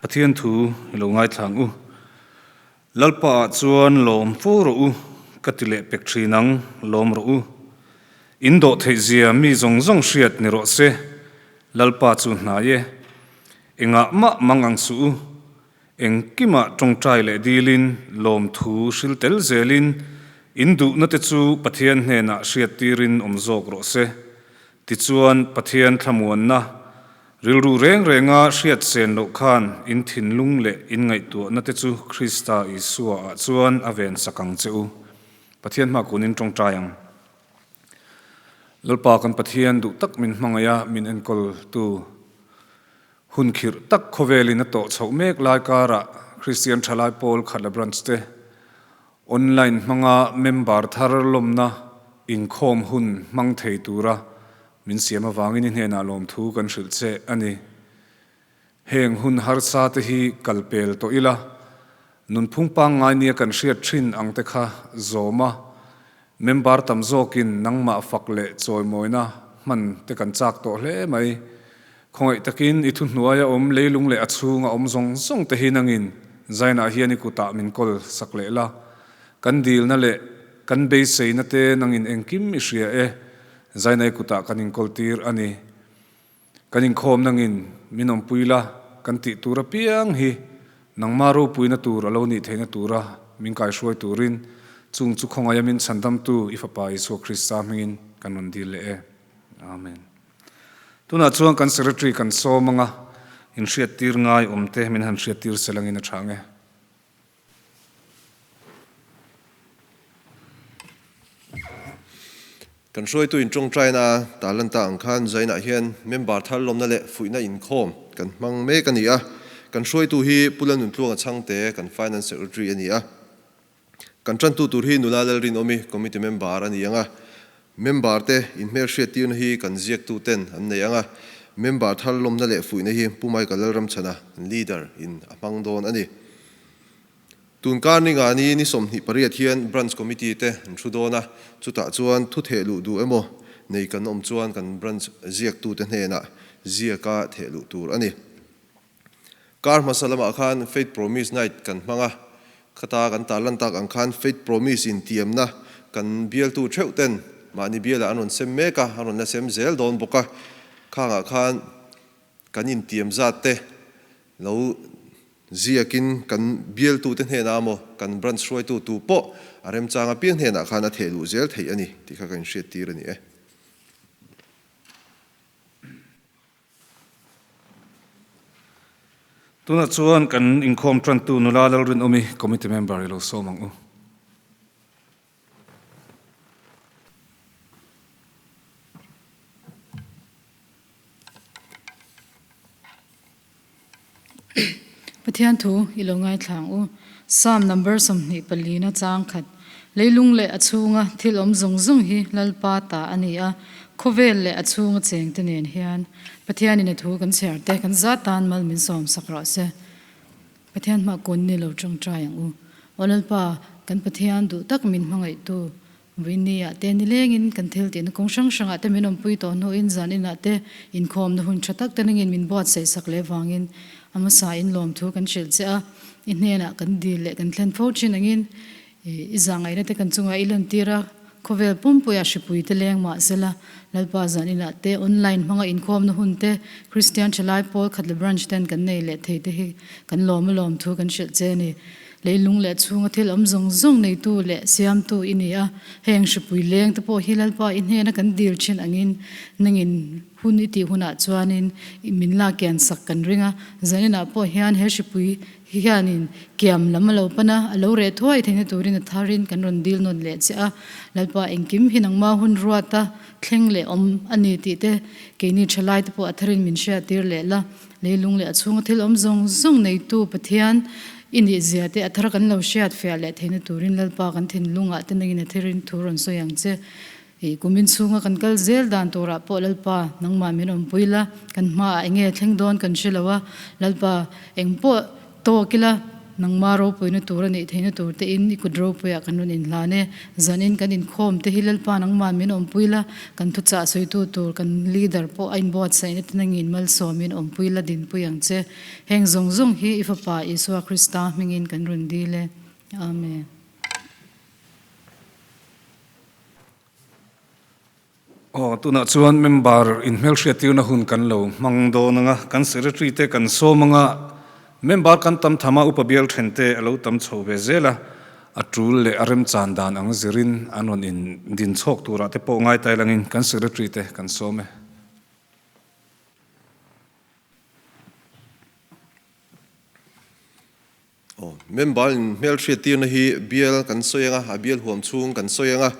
Pathian thu i lo ngaithla ang u. Lalpa ah chuan lawm fo rawh u, ka ti leh pek thin ang, lawm rawh u. In dawh theih zia mi zawng zawng hriat ni rawh se, Lalpa chu hnai e. Engah mah mang ang suh u. Engkimah tawngtai leh dilin, lawmthu hril tel zelin, in duhna te chu Pathian hnenah hriat tirin awm zawk rawh se. Tichuan Pathian thlamuanna Rilru reng renga hriat sen loh khan in thinlung leh in ngaihtuahna te chu Krista Isua ah chuan a ven sak ang che u. Pathian hma kunin tawngtai ang. Lalpa kan Pathian duh tak min hmangaih a, min enkawl tu hun khirh tak khawvelin a tawh chhoh mek lai karah Kristian thalai pawl khat la branch te online hmanga member thar lawmna inkhawm hun hmang thei tura Min siam avangin i hnenah lawmthu kan hrilh che a ni. Heng hun harsa te hi kal pel tawh ila, nunphung pangngai nia kan hriat thin ang te kha zawm a, member tam zawkin nangmah fak leh chawimawina hman te kan chak tawh hle mai. Khawngaih takin i thuhnuaia awm leilung leh a chhunga awm zawng zawng te hi nangin Zainah hian i kutah min kawl sak leh la. Kan dilna leh kan beiseina te nangin engkim i hria e. Zainai kutah kan inkawl tir a ni. Kan inkhawm nangin min awmpui la, kan tih tur apiang hi nangma ropuina tur a lo nih theihna tura min kaihruai turin chung chu khawngaia min chhandamtu i Fapa Isua Krista hmingin kan rawn dil leh e. Amen. Tunah chuan kan Secretary kan sawm anga inhriattir ngai awmte min han hriattir selangin a tha ang e. Kan hruaitu in tawngtaina ta lan ta ang khan Zainah hian member thar lawmna leh fuihna inkhawm kan hmang mek a ni a. Kan hruaitu hi Pu Lalnuntluanga Chhangte kan Finance Secretary a ni a. Kan tantu tur hi Nula Lalrinawmi Committee member a ni ang a. Member te inhmelhriattirna hi kan ziaktu ten an nei ang a. Member thar lawmna leh fuihna hi Pu Michael Lalramchhana leader in a hmang dawn a ni. Tun kar ni nga ni ni 28 hian Branch Committee te an thu dawn a, chutah chuan thu theh luh duh emaw nei kan awm chuan kan Branch ziaktute hnenah ziaka theh luh tur a ni. Kar hmasa lamah khan Faith Promise Night kan hmang a, khata kan tarlan tak ang khan Faith Promise intiamna kan bialtu theuh ten mahni bialah an rawn sem mek a, an rawn la sem zel dawn bawk a, khangah khan kan intiam zat te lo ziakin kan bialtute hnenah maw kan branch hruaitu tu pawh a remchang apiang hnenah khan a theh luh zel theih a ni tih kha ka inhriattir a ni e. Tunah chuan kan inkhawm tantu nula Lalrinawmi committee member i lo sawm ang u. Pathian thu i lo ngaithla ang u. Psalm number 24 na chang khat. Leilung leh a chhunga thil awm zawng zawng hi Lalpa ta a ni a, khawvel leh a chhunga chengte nen hian Pathianin a thu kan chhiar te kan zat tan mal min sawm sak rawh se. Pathian hmah kun ni lo tawngtai ang u. Aw Lalpa, kan Pathian duh tak min hmangaihtu Vawinia te nilengin kan thil tihna kawng hrang hrangah te min awmpui tawh hnuin zan inah te inkhawmna hun tha tak te nangin min buatsaih sak leh vangin a hmasa in lawmthu kan hrilh che a, i hnenah kan dil leh kan thlen fo thin angin i zahngaihna te kan chungah i lantir a, khawvel pumpuiah hripui te leng mah sela Lalpa zan inah te online hmanga inkhawmna hun te Kristian thalai pawl khat leh branch ten kan nei leh thei te hi kan lawm a lawmthu kan hrilh che a ni. Leilung leh chhunga thil awm zawng zawng neitu leh siamtu i ni a, heng hripui leng te pawh hi Lalpa i hnena kan dil thin angin nangin hun i tih hunah chuanin min la kian sak kan ring a. Zaninah pawh hian he hripui hianin kiam lam a lo pan a, a lo reh thuai theihna turin a tharin kan rawn dil nawn leh che a. Lalpa engkim hi nangma hun ruata thleng leh awm a ni tih te keini thalai te pawh a tharin min hriattir leh la. Leilung leh a chhunga thil awm zawng zawng neitu Pathian i nih zia te a thar kan lo hriat fiah leh theihna turin Lalpa kan thinlungah te nangin a thirin thu rawn sawi ang che. I kumin chhunga kan kal zel dan turah pawh Lalpa nangmah min awmpui la, kan hmaah eng nge thleng dawn kan hre lo a, Lalpa eng pawh tawk ila. Nangma ropuina tur a nih theihna tur te in i kut ropuiah kan rawn inhlan e. Zanin kan inkhawm te hi Lalpa nangma'n min awmpui la, kan thuchah sawitu tur kan leader pawh a inbuatsaihna te nangin malsawmin awmpui la dinpui ang che. Heng zawng zawng hi i Fapa Isua Krista hmingin kan rawn dil e. Amen. Aw, tunah chuan member inhmelhriattirna hun kan lo hmang dawn ang a, kan secretary te kan sawm ang a, member kan tam tham a, upa bial then te a lo tam chho ve zel a, a tul leh a remchan dan ang zirin an rawn in din chhawk turah te pawh ngai tai langin kan secretary te kan sawm e. Aw, member in hmelhriattirna hi bial kan sawi ang a, a bial huam chhung kan sawi ang a,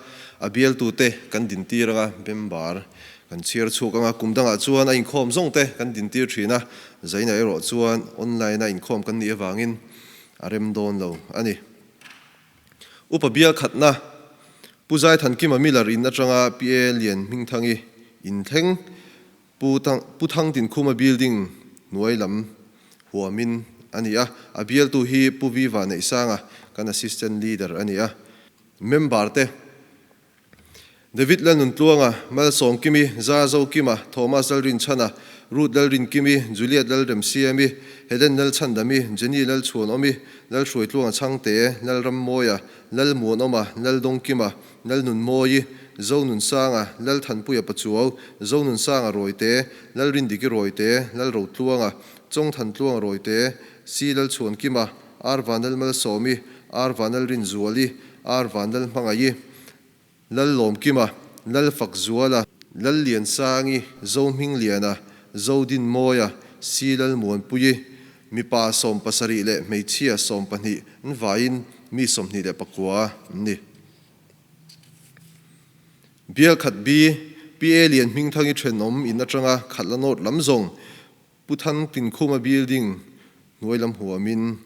a bialtute kan dintir ang a, member kan chhiar chhuak ang a, kum dangah chuan a inkhawm zawng te kan dintir thin a, zainah erawh chuan online a inkhawm kan nih avangin a rem dawn lo a ni. Upa bial khatna Pu Zaithankima Miller in atanga PA Lian Hmingthangi inthleng Pu Pu Thangtinkhuma building hnuai lam huamin a ni a, a bialtu hi Pu Viva Neihsanga kan Assistant Leader a ni a. Member te, David Lalnuntluanga, Malsawmkimi, Za Zokima, Thomas Lalrinchhana, Ruth Lalrinkimi, Juliet Lalremsiami, Helen Lalchhandami, Jenny Lalchhuanawmi, Lalhruaitluanga Chhangte, Lalrammawia, Lalmuanawma, Laldawngkima, Lalnunmawi, Zonunsanga, Lalthanpuia Pachuau, Zonunsanga Rawite, Lalrindiki Rawite, Lalrotluanga, Chawngthantluanga Rawite, Si Lalchhuankima, Ar Vanlalmalsawmi, Ar Vanlalrinzuali, Ar Vanlalhmangaih, Lallawmkima, Lalfakzuala, Lalliansangi, Zohmingliana, Zodinmawia, Si Lalmuanpuii, mipa 70 leh hmeichhia 12 nvaiin mi 29 an ni. Bial khat bi, PA Lian Hmingthangi thenawm in atanga Khatla North lam zawng Pu Than Tinkhuma building hnuai lam huamin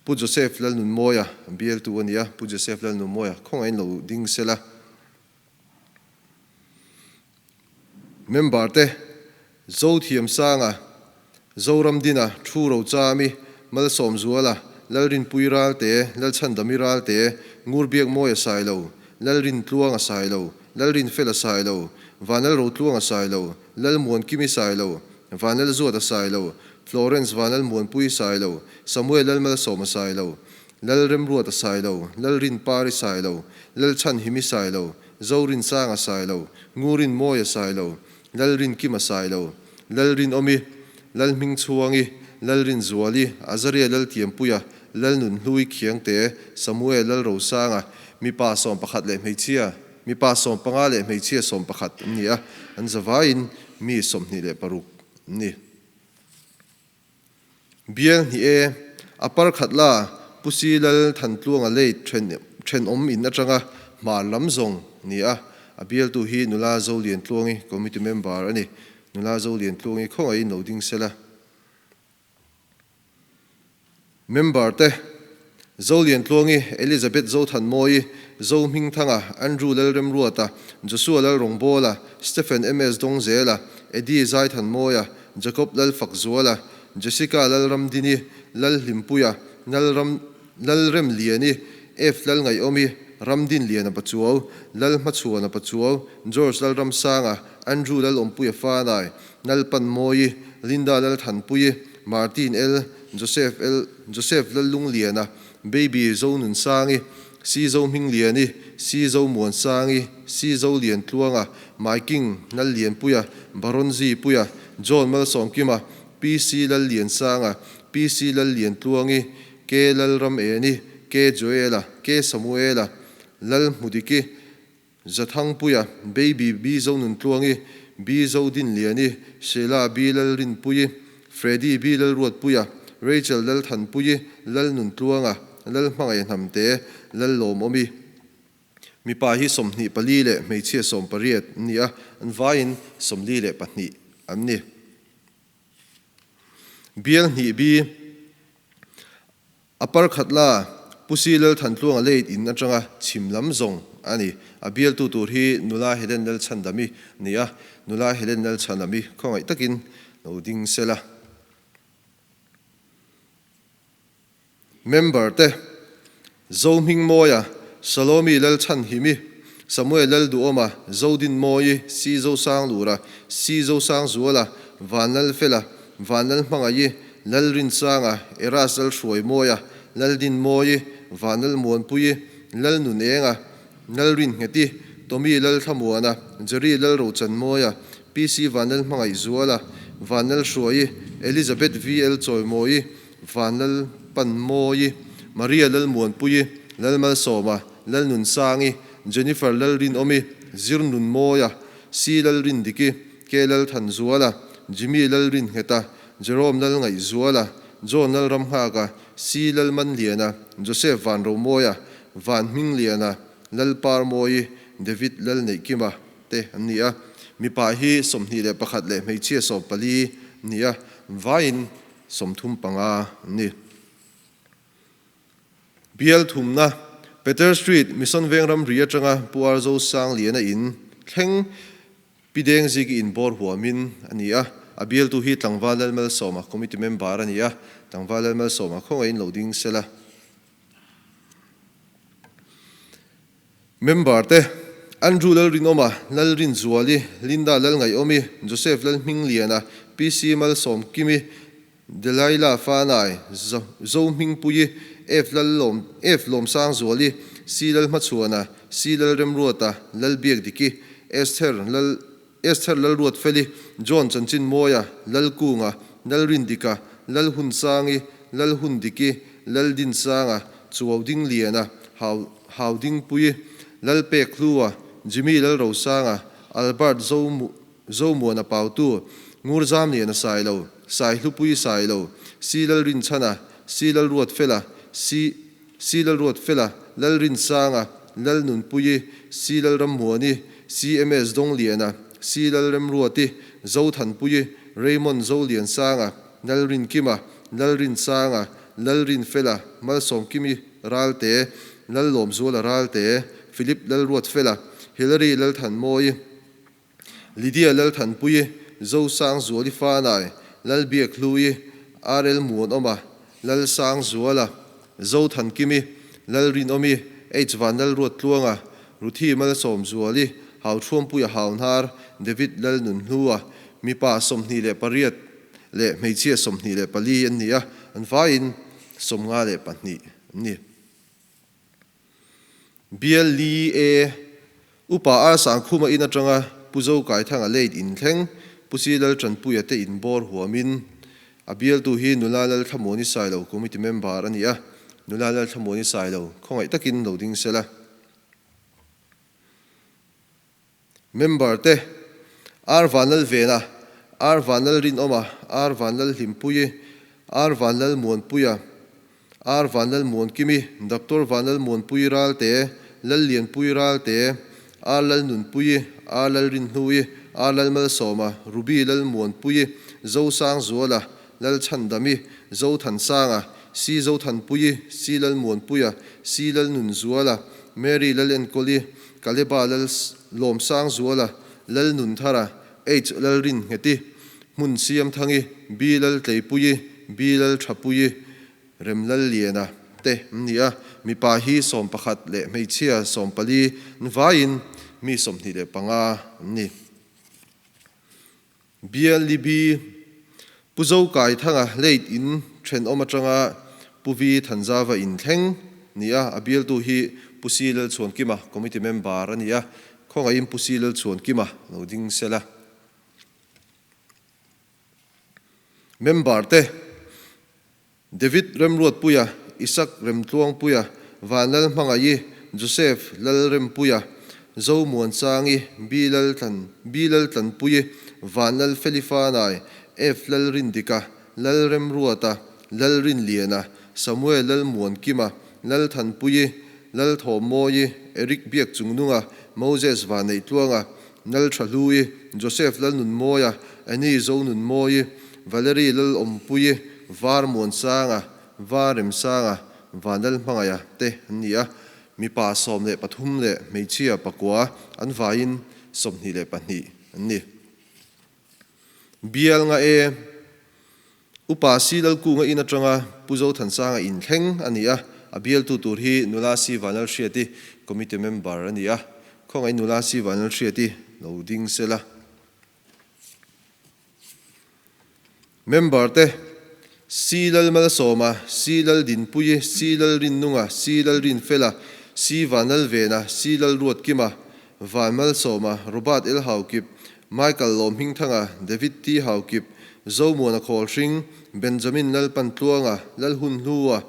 Pu Joseph Lalnunmawia bialtu a ni a, Pu Joseph Lalnunmawia khawngaihin lo ding sela. Member te, Zothiamsanga, Zoramdina, Thu Rochami, Malsawmzuala, Lalrinpui Ralte, Lalchhandami Ralte, Ngurbiakmawia Sailo, Lalrintluanga Sailo, Lalrinfela Sailo, Vanlalrotluanga Sailo, Lalmuankimi Sailo, Vanlalzuata Sailo, Florence Vanlalmuanpui Sailo, Samuel Lalmalsawma Sailo, Lalremruata Sailo, Lalrinpari Sailo, Lalchhanhimi Sailo, Zorinsanga Sailo, Ngurinmawia Sailo, Lalrinkima Sailo, Lalrinawmi, Lalhmingchhuangi, Lalrinzuali, Azaria Laltiampuia, Lalnunhlui Khiangte, Samuel Lalrosanga, mipa 11 leh hmeichhia, mipa 15 leh hmeichhia 11 an ni a, an zavaiin mi 26 an ni. Bial hnih e, a par khat la, Pu Si Lal Thantluanga late then thenawm in atanga hmar lam zawng ni a, a bialtu hi nula Zoliantluangi committee member a ni. Nula Zoliantluangi khawngaihin lo ding sela. Member te, Zoliantluangi, Elizabeth Zothanmawii, Zohmingthanga, Andrew Lalremruata, Joshua Lalrawngbawla, Stephen MS Dawngzela, Eddie Zaithanmawia, Jacob Lalfakzuala, Jessica Lalramdini, Lalhlimpuia, Lalram Lalremliani, F Lalngaihawmi, Ramdinliana Pachuau, Lalhmachhuana Pachuau, George Lalramsanga, Andrew Lalawmpuia Fanai, Lalpanmawii, Linda Lalthanpuii, Martin L, Joseph L, Joseph Lallungliana, Baby Zonunsangi, Si Zohmingliani, Si Zomuansangi, Si Zoliantluanga, My King Lallianpuia, Baron Zipuia, John Malsawmkima, PC Lalliansanga, PC Lalliantluangi, K Lalrameni, K Joela, K Samuela, Lalhmudiki, Zathangpuia, Baby B Zonuntluangi, B Zodinliani, Sheila B Lalrinpuii, Freddy B Lalruatpuia, Rachel Lalthanpuii, Lalnuntluanga, Lalhmangaih Hnamte, Lallawmawmi. Mipa hi 24 leh hmeichhia 18 an ni a, an vaiin 42 an ni. Bial hnih B. A par khat la, Pu Si Lalthantluanga late in atanga chhim lam zawng a ni. A bialtu tur hi nula Helen Lalchhandami ni a, nula Helen Lalchhanami khawngaih takin lo ding sela. Member te, Zohmingmawia, Salomi Lalchhanhimi, Samuel Lalduhawma, Zodinmawii, C Zosanglura, C Zosangzuala, Vanlalfela, Vanlalhmangaii, Lalrinsanga, Eras Lalhruaimawia, Laldinmawii, Vanlalmuanpuii, Lalnunenga, Lalringheti, Tommy Lalthlamuana, Jerry Lalrochanmawia, PC Vanlalhmangaihzuala, Vanlalhruaii, Elizabeth VL Chawimawii, Vanlalpanmawii, Maria Lalmuanpuii, Lalmalsawma, Lalnunsangi, Jennifer Lalrinawmi, Zirnunmawia, C Lalrindiki, K Lalthanzuala, Jimmy Lalringheta, Jerome Lalngaihzuala, John Lalramnghaka, C Lalmanliana, Joseph Vanromawia, Vanhmingliana, Lalparmawii, David Lalneihkima te an ni a. Mipa hi 21 leh hmeichhia 14 ni a, vaiin 35 an ni. Bial thumna, Peter Street, Mission Veng ramri atanga Pu Arzo Sangliana in thleng Pi Dengziki in bawr huamin a ni a. A bialtu hi Tlangval Lalmalsawma committee member a ni a, Tlangval Lalmalsawma khawngaihin lo ding sela. Member te, Andrew Lalrinawma, Lalrinzuali, Linda Lalngaihawmi, Joseph Lalhmingliana, PC Malsawmkimi, Delilah Fanai, Zohmingpuii, F Lallawm, F Lawmsangzuali, C Lalhmachhuana, C Lalremruata, Lalbiakdiki, Esther Lal, Esther Lalruatfeli, John Chanchinmawia, Lalkunga, Lalrindika, Lalhunsangi, Lalhundiki, Laldinsanga, Chuaudingliana, Hau, Haudingpuii, Lalpekhlua, Jimmy Lalrosanga, Albert Zomu, Zomuana Pautu, Ngurzamliana Sailo, Saihlupui Sailo, C Lalrinchhana, C Lalruatfela, C C Lalruatfela, Lalrinsanga, Lalnunpuii, C Lalrammuani, CMS Dongliana, C Lalremruati, Zothanpuii, Raymond Zoliansanga, Lalrinkima, Lalrinsanga, Lalrinfela, Malsawmkimi Ralte, Lallawmzuala Ralte, Philip Lalruatfela, Hillary Lalthanmawii, Lydia Lalthanpuii, Zosangzuali Fanai, Lalbiakhlui, RL Muanawma, Lalsangzuala, Zothankimi, Lalrinawmi, H Vanlalruattluanga, Ruthi Malsawmzuali, Hauthuampuia Haunhar, David Lalnunhlua, mipa 28 leh hmeichhia 24 an ni a, an vaiin 52 an ni. Bial Li E, Upa Ar Sangkhuma in atanga Pu Zo Kaithanga late in thleng, Pu Si Lal Tanpuia te in bawr huamin a bialtu hi Nula Lal Thlamuani Sailo committee member a ni a, Nula Lal Thlamuani Sailo khawngaih takin lo ding sela. Member te, Ar Vanlalvena, Ar Vanlalrinawma, Ar Vanlalhlimpuii, Ar Vanlalmuanpuia, Ar Vanlalmuankimi, Doctor Vanlalmuanpuii Ralte, Lallianpuii Ralte, Ar Lalnunpuii, Ar Lalrinhnuii, Ar Lalmalsawma, Ruby Lalmuanpuii, Zosangzuala, Lalchhandami, Zothansanga, C Zothanpuii, C Lalmuanpuia, C Lalnunzuala, Mary Lalenkawli, Kaleba Lal Lawmsangzuala, Lalnunthara, H Lalringheti, Hmun Siamthangi, B Laltleipuii, B Lalthapuii, Remlalliana te an ni a, mipa hi 11 leh hmeichhia 14 nvaiin mi 25 an ni. Bial Libi, Pu Zo Kaithanga late in thenawm atanga Pu Vi Thanzava in thleng ni a, a bialtu hi Pu Si Lalchhuankima committee member a ni a, khawngaihin Pu Si Lalchhuankima lo ding sela. Member te. David Remruatpuia, Isak Remtluangpuia, Vanlalhmangaii, Joseph Lalrempuia, Zomuansangi, B Laltlan, B Laltlanpuii, Vanlalfelifanai, F Lalrindika, Lalremruata, Lalrinliana, Samuel Lalmuankima, Lalthanpuii, Lalthawmmawii, Eric Biakchungnunga, Moses Vaneitluanga, Lalthahlui, Joseph Lalnunmawia, Annie Zonunmawii, Valerie Lalawmpuii, Var Muansanga, Var Remsanga, Vanlalhmangaia te an ni a. Mipa 13 leh hmeichhia pakua an vaiin 22 an ni. Bial nga e. Upa Si Lalkunga in atanga Pu Zothansanga in thleng a ni a, a bialtu tur hi Nula Si Vanlalhriati, Committee Member a ni a. Khawngaih Nula Si Vanlalhriati lo ding sela. Member te, Si Lalmalsawma, Si Laldinpuii, Si Lalrinnunga, Si Lalrinfela, Si Vanlalvena, Si Lalruatkima, Vanmalsawma, Robert L Haukip, Michael Lawmhmingthanga, David T Haukip, Zomuana Khawlhring, Benjamin Lalpantluanga, Lalhunhlua,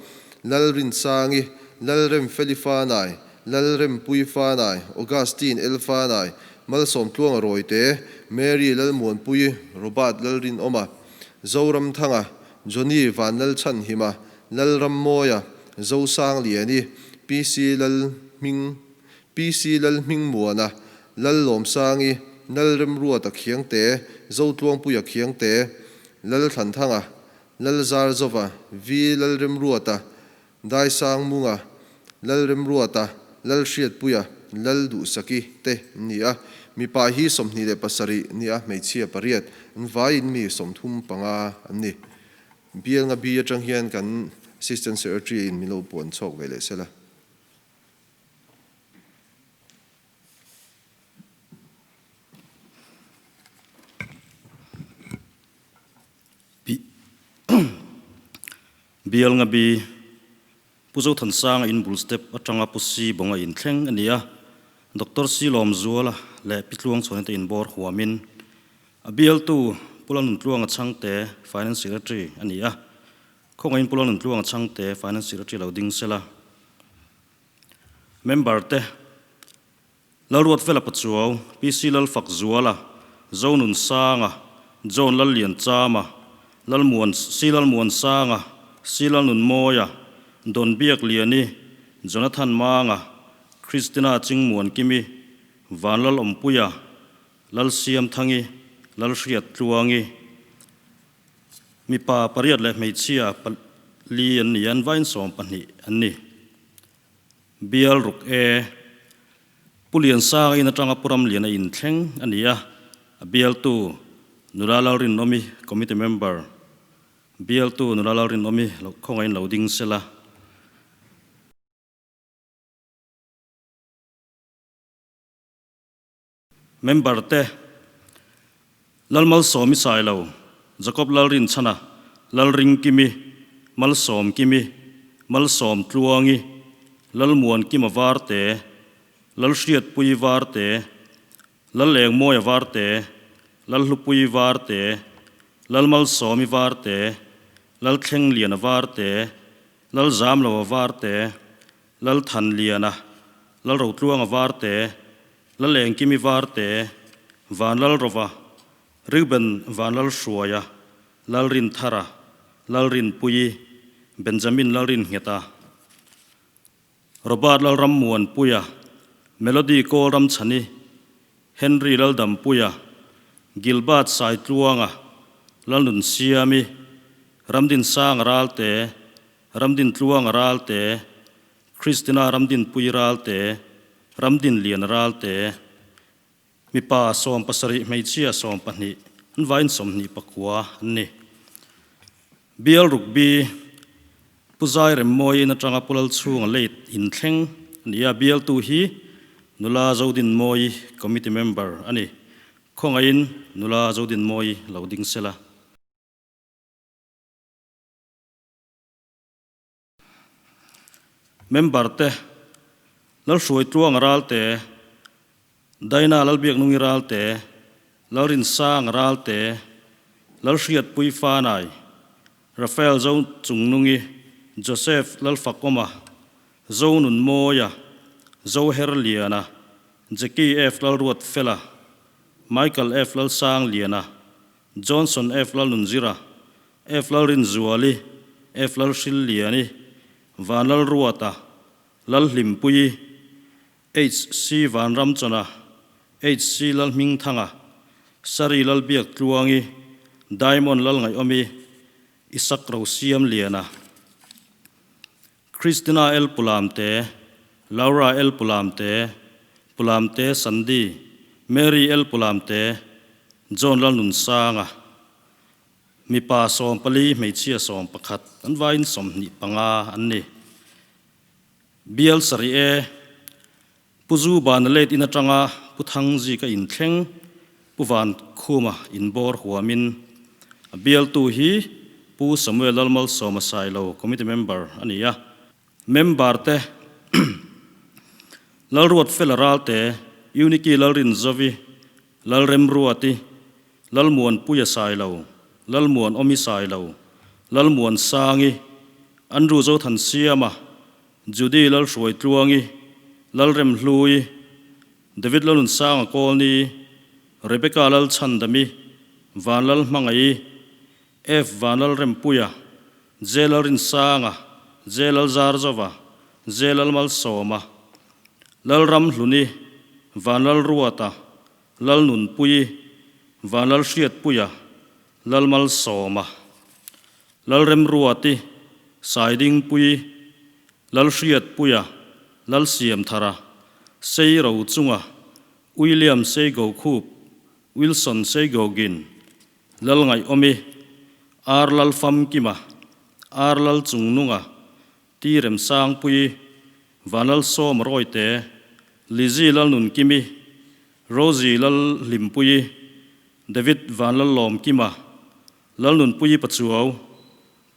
Lalrinsangi, Lalremfeli Fanai, Lalrempuii Fanai, Augustine L Fanai, Malsawmtluanga Rawite, Mary Lalmuanpuii, Robert Lalrinawma, Zoramthanga, Johnny Vanlalchhanhima, Lalrammawia, Zosangliani, PC Lalhming, PC Lalhmingmuana, Lallawmsangi, Lalremruata Khiangte, Zotluangpuia Khiangte, Lalthlanthanga, Lalzarzova, V Lalremruata, Daisangmunga, Lalremruata, Lalhriatpuia, Lalduhsaki te an ni a. Mipa hi 27 ni a, hmeichhia pariat, an vaiin mi 35 an ni. Bialnga bi atang hian kan Assistant Secretary in min lo puan chhawk ve leh sela. Bialnga bi Pu Zothansanga in bul step atanga Pu Si Bawnga in thleng a ni a, Doctor Si Lawmzuala leh Pi Tluangchhuanite inbawr huamin a bialtu Pu Lalnuntluanga Chhangte Finance Secretary a ni a, khawngaihin Pu Lalnuntluanga Chhangte Finance Secretary lo ding sela. Member te Lalruatfela Pachuau, PC Lalfakzuala, Zonunsanga, John Lallianchama, Lalmuan Si Lalmuansanga, Si Lalnunmawia, Don Biakliani, Jonathan Manga, Christina Chingmuankimi, Vanlal Awmpuia, Lalsiamthangi, Lalhriat Tluangi. Mipa pariat leh hmeichhia pali an ni a, an vain 12 an ni. Bial ruk e. Pu Liansanga in atanga Pu Ramliana in thleng a ni a, a bialtu Nula Lalrinawmi Committee Member, bialtu Nula Lalrinawmi lo khawngaihin lo ding sela. Member te, Lalmalsawmi Sailo, Jacob Lalrinchhana, Lalringkimi, Malsawmkimi, Malsawmtluangi, Lalmuankima Varte, Lalhriatpuii Varte, Lalengmawia Varte, Lalhlupuii Varte, Lalmalsawmi Varte, Lalthlengliana Varte, Lalzamloa Varte, Lalthanliana, Lalrotluanga Varte, Lalengkimi Varte, Vanlalrova, Reuben Vanlalhruaia, Lalrinthara, Lalrinpuii, Benjamin Lalringheta, Robert Lalrammuanpuia, Melody Kawlramchhani, Henry Laldampuia, Gilbert Saitluanga, Lalnunsiami, Ramdinsanga Ralte, Ramdintluanga Ralte, Christina Ramdinpui Ralte, Ramdinliana Ralte, mipa 17 hmeichhia 12 an vain 29 an ni. Bial Rugby Pu Zai Remmawiin atanga Pu Lalchhunga late in thleng a ni a, bialtu hi Nula Zodinmawii Committee Member a ni. Khawngaihin Nula Zodinmawii lo ding sela. Member te, Lalhruai Tluanga Ralte, Daina Lalbiaknungi Ralte, Lalrinsanga Ralte, Lalhriatpui Fanai, Raphael Zo Chungnungi, Joseph Lalfakawma, Zonunmawia, Zoherliana, Jackie F Lalruatfela, Michael F Lalsangliana, Johnson F Lalnunzira, F Lalrinzuali, F Lalhrilliani, Vanlalruata, Lalhlimpuii, HC Vanramchawna, HC Lalhmingthanga, Sari Lalbiaktluangi, Diamond Lalngaihawmi, Isak Rosiamliana, Christina L Pulamte, Laura L Pulamte, Pulamte Sandy, Mary L Pulamte, John Lalnunsanga. Mipa 14, hmeichhia 11, an vaiin 25 an ni. Bial sarih e, Pu Zu Bana let in atanga Pu Thangzika inthleng, Pu Vankhuma inbawr huamin a bialtu hi Pu Samuel Lalmalsawma Sailo, Committee Member a ni a. Member te Lalruat Fela Ralte, Uniki Lalrinzovi, Lalremruati, Lalmuanpuia Sailo, Lalmuan Awmi Sailo, Lalmuan Sangi, Andrew Zothansiama, Judy Lalhruaitluangi, Lalremhlui, David Lalunsanga Kawlni, Rebecca Lalchhandami, Vanlalhmangaii, F Vanlalrempuia, J Lalrinsanga, J Lalzarzova, J Lalmalsawma, Lalramhluni, Vanlalruata, Lalnunpuii, Vanlalhriatpuia, Lalmalsawma, Lalremruati, Saidingpuii, Lalhriatpuia, Lalsiamthara, Seirochunga, William Seigokhup, Wilson Seigogin, Lalngaihawmi, Ar Lalfamkima, Ar Lalchungnunga, Ti Remsangpuii, Vanlalsawma Rawite, Lizzy Lalnunkimi, Rosie Lalhlimpuii, David Vanlallawmkima, Lalnunpuii Pachuau,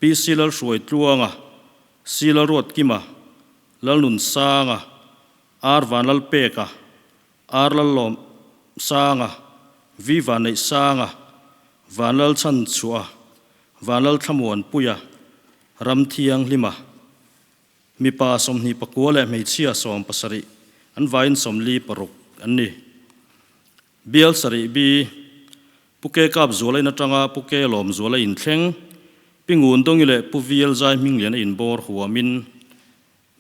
PC Lalhruaitluanga, C Lalruatkima, Lalnunsanga, R Vanlalpeka, R Lallawmsanga, V Vanneihsanga, Vanlalchhanchhuah, Vanlalthlamuanpuia, Ramthianghlima, mipa 29 leh hmeichhia 70, an vaiin 46 an ni. Bial sarih bi, Pu Ke Kap Zuala in atanga Pu Ke Lawm Zuala inthleng, Pi Ngun Dawngi leh Pu Vial Zai Hminglian a inbawr huamin,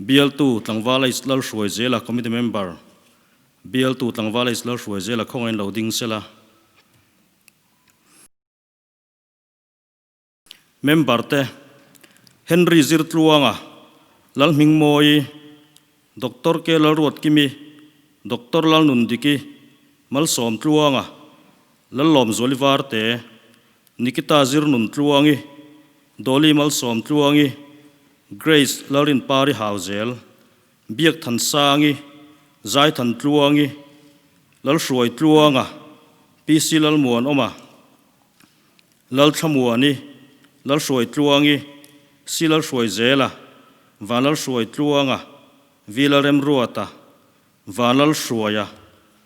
Bialtu Tlangval H Lalhruaizela Committee Member, Bialtu Tlangval H Lalhruaizela khawngaiin lo ding sela. Member te, Henry Zirtluanga, Lalhmingmawi, Doctor K Lalruatkimi, Doctor Lalnundiki, Malsawmtluanga, Lallawmzuali Varte, Nikita Zirnuntluangi, Dolly Malsawmtluangi, Grace Lalrinpari Hauzel, Biakthansangi, Zaithantluangi, Lalhruaitluanga, PC Lalmuanawma, Lalthlamuani, Lalhruaitluangi, Si Lalhruaizela, Vanlalhruaitluanga, Vi Lalremruata, Vanlalhruaia,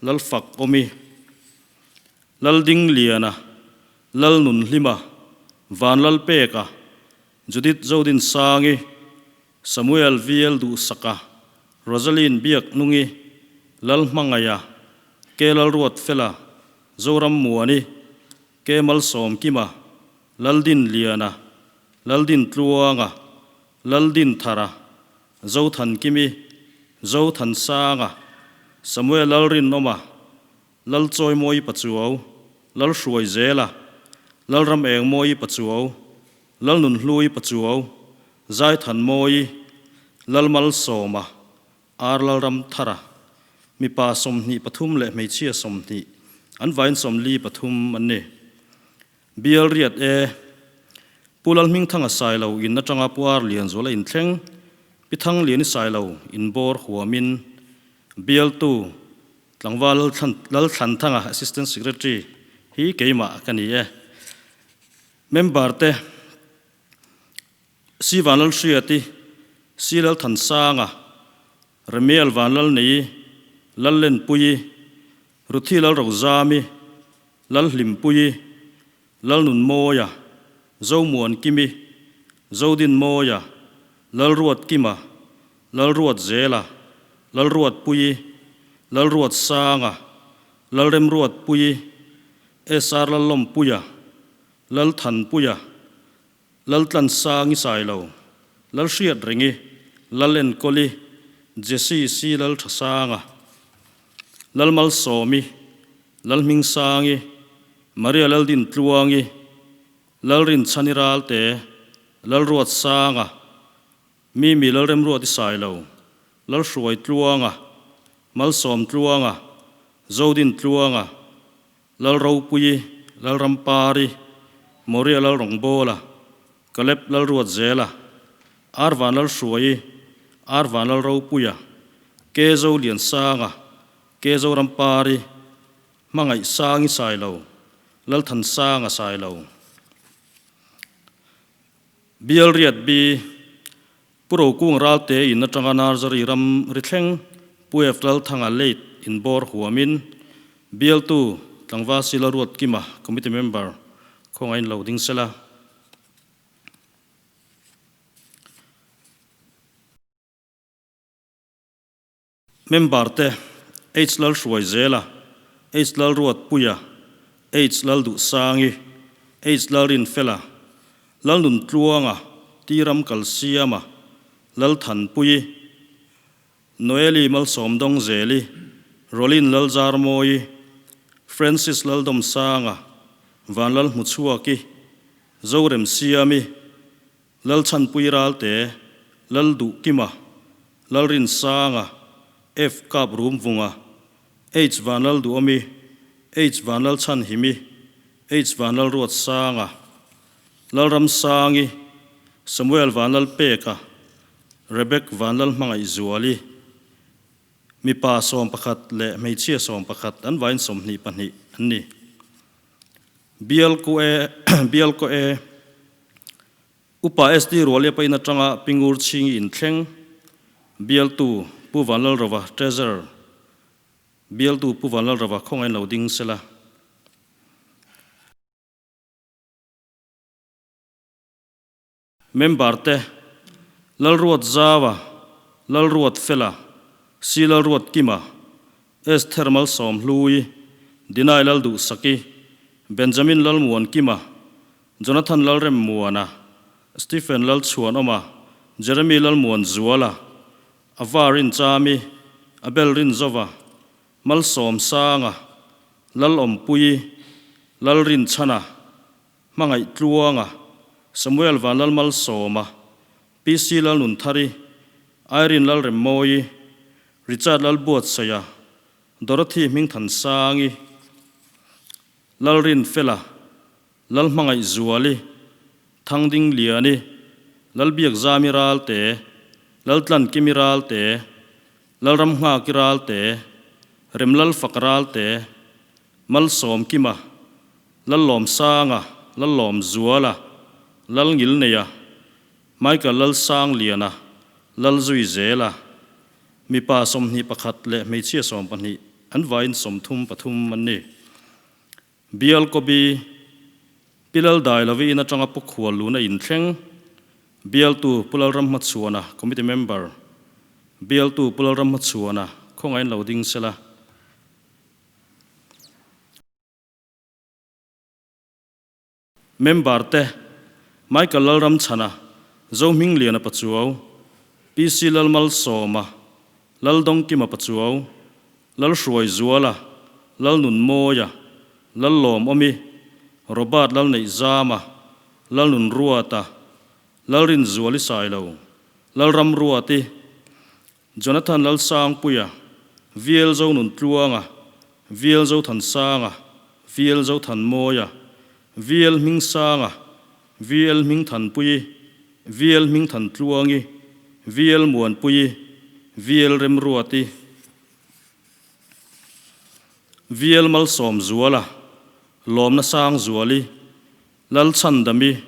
Lalfakawmi, Laldingliana, Lalnunhlima, Vanlalpeka, Judith Zodinsangi, Samuel VL Duhsaka, Rosaline Biaknungi, Lalhmangaia, K Lalruatfela, Zoram Muani, K Malsawmkima, Laldinliana, Laldintluanga, Laldinthara, Zothankimi, Zothansanga, Samuel Lalrinawma, Lalchawimawi Pachuau, Lalhruaizela, Lalram Engmawi Pachuau, Lalnunhlui Pachuau, Zaithanmawi, Lalmalsawma, Ar Lalramthara, mipa 23 leh hmeichhia 20, an vaiin 43 an ni. Bial riat e, Pu Lalhmingthanga Sailo in atanga Pu Ar Lianzuala inthleng, Pi Thangliani Sailo inbawr huamin, Bialtu Tlangval Lalthlanthanga Assistant Secretary hi keimah ka ni e. Member te Si Vanlalhriati, Si Lalthansanga, Remiel Vanlalnei, Lallenpuii, Ruthi Lalrozami, Lalhlimpuii, Lalnunmawia, Zomuankimi, Zodinmawia, Lalruatkima, Lalruatzela, Lalruatpuii, Lalruatsanga, Lalremruatpuii, SR Lallawmpuia, Lalthanpuia, Laltlansangi Sailo, Lalhriatrengi, Lalenkawli, Jesse C Lalthasanga, Lalmalsawmi, Lalhmingsangi, Maria Laldintluangi, Lalrinchhani Ralte, Lalruatsanga, Mimi Lalremruati Sailo, Lalhruaitluanga, Malsawmtluanga, Zodintluanga, Lalropuii, Lalrampari, Moria Lalrawngbawla, Caleb Lalruatzela, R Vanlalhruaii, R Vanlalropuia, K Zoliansanga, K Zorampari, Hmangaihsangi Sailo, Lalthansanga Sailo. Bial Riat B, Pu Rokung Ralte in atanga Nursery ram ri thleng Pu F Lalthanga late in bawr huamin Bialtu Tlangval Sila Ruatkima Committee Member khawngain lo ding sela. Member te, H Lalhruaizela, H Lalruatpuia, H Lalduhsangi, H Lalrinfela, Lalnuntluanga, T Ramkalsiama, Lalthanpuii, Noeli Malsawmdawngzeli, Rolin Lalzarmawii, Francis Laldomsanga, Vanlalhmuchhuaki, Zoremsiami, Lalchhanpui Ralte, Lalduhkima, Lalrinsanga, F Kap Rumvunga, H Vanlalduhawmi, H Vanlalchhanhimi, H Vanlalruatsanga, Lalramsangi, Samuel Vanlalpeka, Rebek Vanlalhmangaihzuali, Mipa 11 leh hmeichhia 11 an vain 22 an ni. Bial ko e, Bial ko e. Upa SD Rualia pain atanga Pingur Chhingi inthleng, Bialtu Pu Vanlalrova Treasurer, Bialtu Pu Vanlalrova khawngain lo ding sela. Member te, Lalruat Zaua, Lalruat Fela, C Lalruat Kima, S Thermal Sawmhlui, Dinai Lalduhsaki, Benjamin Lalmuan Kima, Jonathan Lalremmuana, Stephen Lalchhuanawma, Jeremy Lalmuanzuala, Ava Rinchami, Abel Rinzova, Malsawmsanga, Lalawmpuii, Lalrinchhana, Hmangaihtluanga, Samuel Vanlalmalsawma, PC Lalnunthari, Irene Lalremmawii, Richard Lalbuatsaia, Dorothy Hmingthansangi, Lalrinfela, Lalhmangaihzuali, Thangdingliani, Lalbiakzami Ralte, Laltlankimi Ralte, Lalramnghaki Ralte, Remlalfak Ralte, Malsawmkima, Lallawmsanga, Lallawmzuala, Lalngilneia, Michael Lalsangliana, Lalzuizela, mipa 21 leh hmeichhia 12 an vaiin 33 an ni. Bial Kobi, Pi Laldailovi in atanga Pu Khual Luna inthleng, Bialtu Pu Lalramhmachhuana, Committee Member, Bialtu Pu Lalramhmachhuana, khawngain lo ding sela. Member te, Michael Lalramchhana, Zohmingliana Pachuau, PC Lalmalsawma, Laldawngkima Pachuau, Lalhruaizuala, Lalnunmawia, Lallawmawmi, Robert Lalneihzama, Lalnunruata, Lalrinzuali Sailo, Lalramruati, Jonathan Lalsangpuia, VL Zonuntluanga, VL Zothansanga, VL Zothanmawia, VL Hmingsanga, VL Hmingthanpuii, VL Hmingthantluangi, VL Muanpuii, VL Remruati, VL Malsawmzuala, Lawmna Sangzuali, Lalchhandami,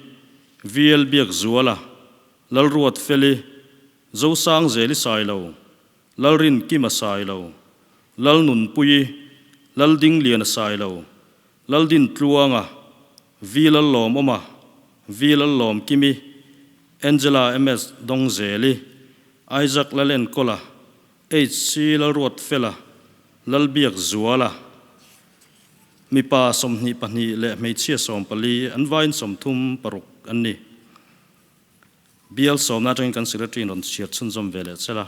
VL Biakzuala, Lalruatfeli, Zosangzeli Sailo, Lalrinkima Sailo, Lalnunpuii, Laldingliana Sailo, Laldintluanga, V Lallawmawma, V Lallawmkimi, Angela MS Dawngzeli, Isaac Lalenkawla, HC Lalruatfela, Lalbiakzuala, mipa 22 leh hmeichhia 14 an vain 36 an ni. Bial sawmna atangin kan Secretary in rawn chhiar chhunzawm ve leh chel a.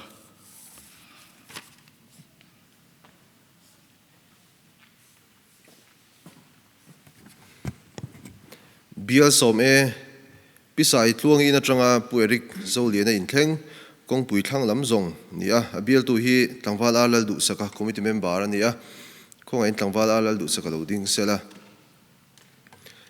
Bial sawm e, Pi Sai Tluangi in atanga Pu Eric Zoliana inthleng, kawngpui thlang lam zawng ni a, a bialtu hi Tlangval A Lalduhsaka Committee Member a ni a, khawngaih in Tlangval A Lalduhsaka lo ding sel a.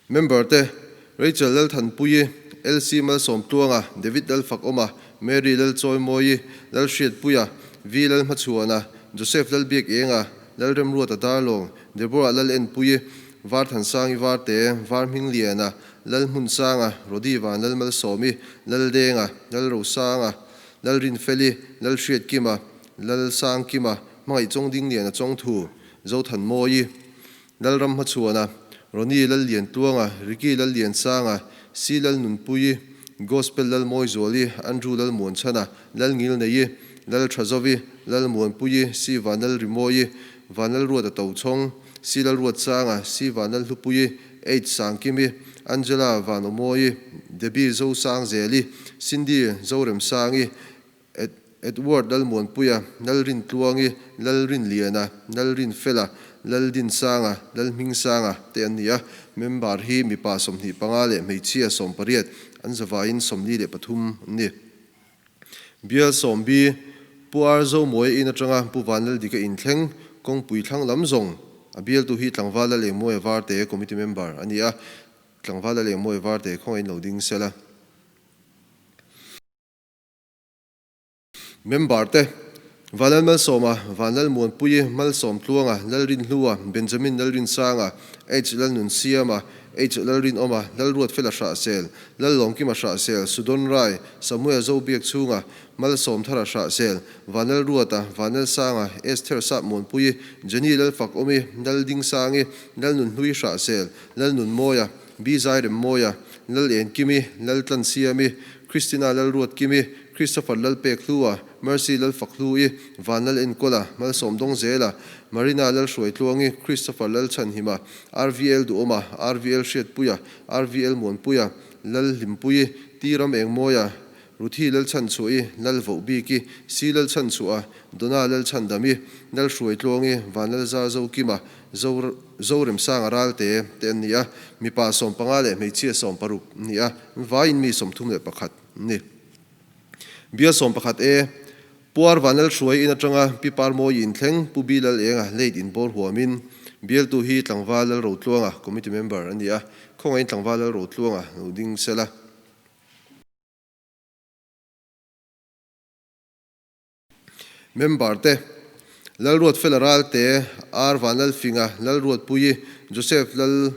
Member te, Rachel Lalthanpuii, LC Malsawmtluanga, David Lalfakawma, Mary Lalchawimawii, Lalhriatpuia, V Lalhmachhuana, Joseph Lalbiakenga, Lalremruata Darlawng, Deborah Lalenpuii, Varthansangi Varte, Varhmingliana, Lalhmunsanga, Rodi Vanlalmalsawmi, Laldenga, Lalrosanga, Lalrinfeli, Lalhriatkima, Lalsangkima, Hmangaih Chawngdingliana Chawngthu, Zothanmawii, Lalramhmachhuana, Ronnie Lalliantluanga, Ricky Lalliansanga, C Lalnunpuii, Gospel Lalmawizuali, Andrew Lalmuanchhana, Lalngilneii, Lalthazovi, Lalmuanpuii, C Vanlalrimawii, Vanlalruata Tochhawng, C Lalruatsanga, C Vanlalhlupuii, H Sangkimi, Angela Vanawmawii, Debbie Zosangzeli, Cindy Zoremsangi, Edward Lalmuanpuia, Lalrintluangi, Lalrinliana, Lalrinfela, Laldinsanga, Lalhmingsanga te an ni a. Member hi mipa 25 leh hmeichhia 18 an zavaiin 43 an ni. Bial 10B, Pu Ar Zomawi in atanga Pu Vanlaldika inthleng kawngpui thlang lam zawng a bialtu hi Tlangval Lalengmawia Varte committee member a ni a. Tlangval Lalengmawia Varte khawngaih in lo ding sela. Member te, Vanlal Malsawma, Vanlal Muanpuii, Malsawmtluanga, Lalrinhlua, Benjamin Lalrinsanga, H Lalnunsiama, H Lalrinawma, Lalruatfela Hrahsel, Lallawmkima Hrahsel, Sudon Rai, Samuel Zobiakchhunga, Malsawmthara Hrahsel, Vanlalruata, Vanlalsanga, Esther Sap Muanpuii, Jenny Lalfakawmi, Laldingsangi, Lalnunhlui Hrahsel, Lalnunmawia, B Zairemmawia, Lalenkimi, Laltlansiami, Christina Lalruatkimi, Christopher Lalpekhlua, Mercy Lalfakhlui, Van Lalenkawla, Malsawmdawngzela, Marina Lalhruaitluangi, Christopher Lalchhanhima, RVL Duhawma, RVL Hriatpuia, RVL Muanpuia, Lalhlimpuii, T Ramengmawia, Ruthi Lalchhanchhuahi, Lalvohbiki, C Lalchhanchhuah, Donna Lalchhandami, Lalhruaitluangi, Van Lalzarzokima, Zoremsanga Ralte te an ni a, mipa 15 leh hmeichhia 60 an ni a, vaiin mi 31 an ni. Bial 11 e, Puar Vanlalhruai in atanga Pi Parmawi inthleng Pu Bi Lalenga late inbawr huamin bialtu hi Tlangval Lalrotluanga committee member a ni a, khawngaihin Tlangval Lalrotluanga lo ding sela. Member te, Lalruatfela Ralte, R Vanlalfinga, Lalruatpuii, Joseph Lal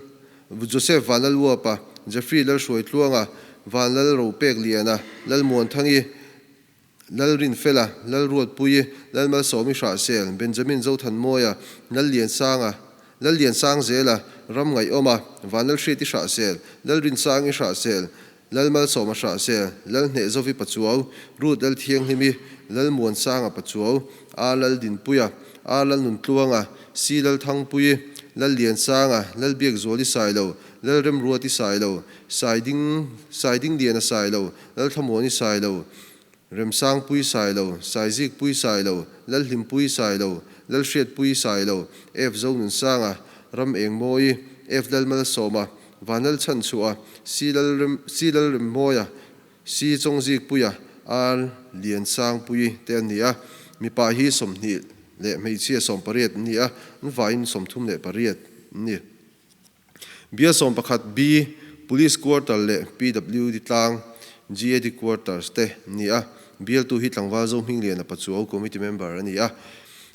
Joseph Vanlalruapa, Jeffrey Lalhruaitluanga, Vanlalropekliana, Lalmuanthangi, Lalrinfela, Lalruatpuii, Lalmalsawmi Hrahsel, Benjamin Zothanmawia, Lalliansanga, Lalliansangzela, Ramngaihawma, Vanlalhriati Hrahsel, Lalrinsangi Hrahsel, Lalmalsawma Hrahsel, Lalhnehzovi Pachuau, Ruth Lalthianghlimi, Lalmuansanga Pachuau, R Laldinpuia, R Lalnuntluanga, C Lalthangpuii, Lalliansanga, Lalbiakzuali Sailo, Lalremruati Sailo, Saiding Saidingliana Sailo, Lalthlamuani Sailo, Remsangpui Sailo, Saizikpui Sailo, Lalhlimpui Sailo, Lalhriatpui Sailo, F Zonunsanga, Ramengmawii, F Lalmalsawma, Vanlalchhanchhuah, C C Lalremmawia, C Chawngzikpuia, R Liansangpuii te an ni a. Mipa hi 20 leh hmeichhia 18 an ni a, an vaiin 38 an ni. Bial 11 B Police Quarter leh PWD tlang GAD Quarters te an ni a. Bialtu hi Tlangval Zohmingliana Pachuau Committee member a ni a.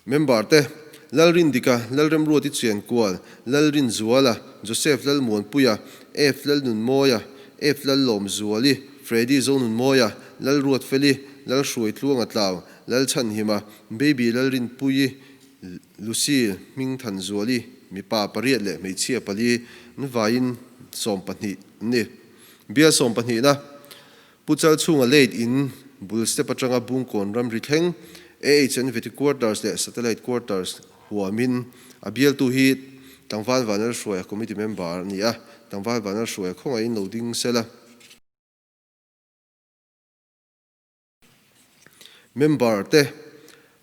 Member te, Lalrindika, Lalremruati Chiankual, Lalrinzuala, Joseph Lalmuanpuia, F Lalnunmawia, F Lallawmzuali, Freddy Zonunmawia, Lalruatfeli, Lalhruaitluanga Tlau, Lalchhanhima, Baby Lalrinpuii, Lucy Hmingthanzuali, mipa pariat leh hmeichhia pali, an vaiin 12 an ni. Bial 12na Pu Chalchhunga late in bul step atanga Bungkawn ramri thleng AHN Vety Quarters leh Satellite Quarters huamin a bialtu hi Tlangval Vanlalhruaia committee member a ni a, Tlangval Vanlalhruaia khawngaihin lo ding sela. Member te,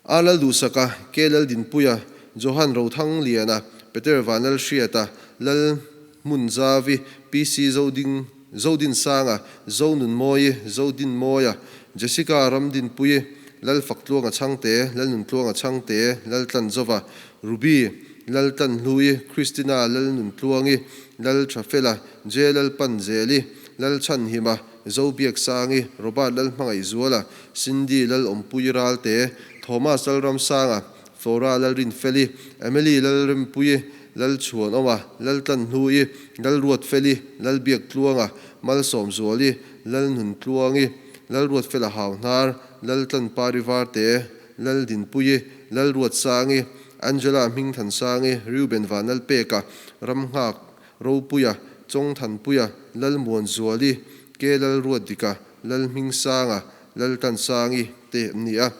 A Lalduhsaka, K Laldinpuia, Johan Rothangliana, Peter Vanlalhriata, Lal Hmunzavi, PC Zoding Zodinsanga, Zonunmawii, Zodinmawia, Jessica Ramdinpuii, Lalfaktluanga Chhangte, Lalnuntluanga Chhangte, Laltlanzova, Ruby, Laltlanhlui, Christina Lalnuntluangi, Lalthafela, J Lalpanzeli, Lalchhanhima, Zobiaksangi, Robert Lalhmangaihzuala, Cindy Lalawmpui Ralte, Thomas Lalramsanga, Flora Lalrinfeli, Emily Lalrempuii, Lalchhuanawma, Laltlanhlui, Lalruatfeli, Lalbiaktluanga, Malsawmzuali, Lalnuntluangi, Lalruatfela Hauhnar, Laltlanpari Varte, Laldinpuii, Lalruatsangi, Angela Hmingthansangi, Reuben Vanlalpeka, Ramnghak Ropuia, Chawngthanpuia, Lalmuanzuali, K Lalruatdika, Lalhmingsanga, Laltansangi te an ni a.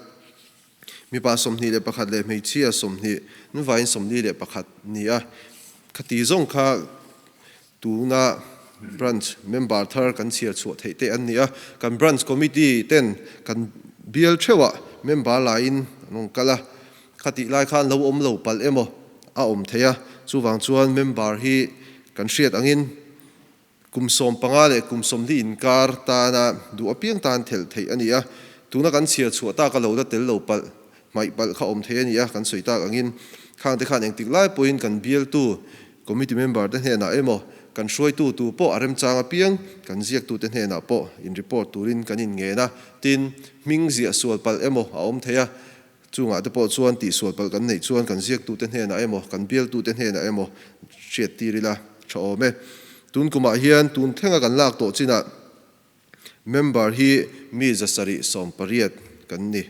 Mipa 21 leh hmeichhia 20, nuvaiin 41 ni a. Khati zawng kha tuna Branch member thar kan chhiar chhuah theih te an ni a. Kan Branch Committee ten kan bial theuhah member laiin an rawn kal a. Khatih lai khan lo awm lo palh emaw a awm thei a. Chuvang chuan member hi kan hriat angin Kum 15 leh kum 40 inkar tana duh apiang tan thelh theih a ni a, tuna kan chhiar chhuah tak a lo la tel lo palh, hmaih palh kha awm thei a ni a, kan sawi tak angin khangte khan engtik lai pawhin kan bialtu committee member te hnenah emaw kan hruaitu tu pawh a remchang apiang kan ziaktute hnenah pawh in report turin kan inngen a, tin, hming ziah sual palh emaw a awm thei a, Chungah te pawh chuan tihsual palh kan neih chuan kan ziaktute hnenah emaw, kan bialtute hnenah emaw hriat tir ila tha awm e. Tun kumah hian tun thlenga kan lak tawh chinah member hi mi 780 kan ni.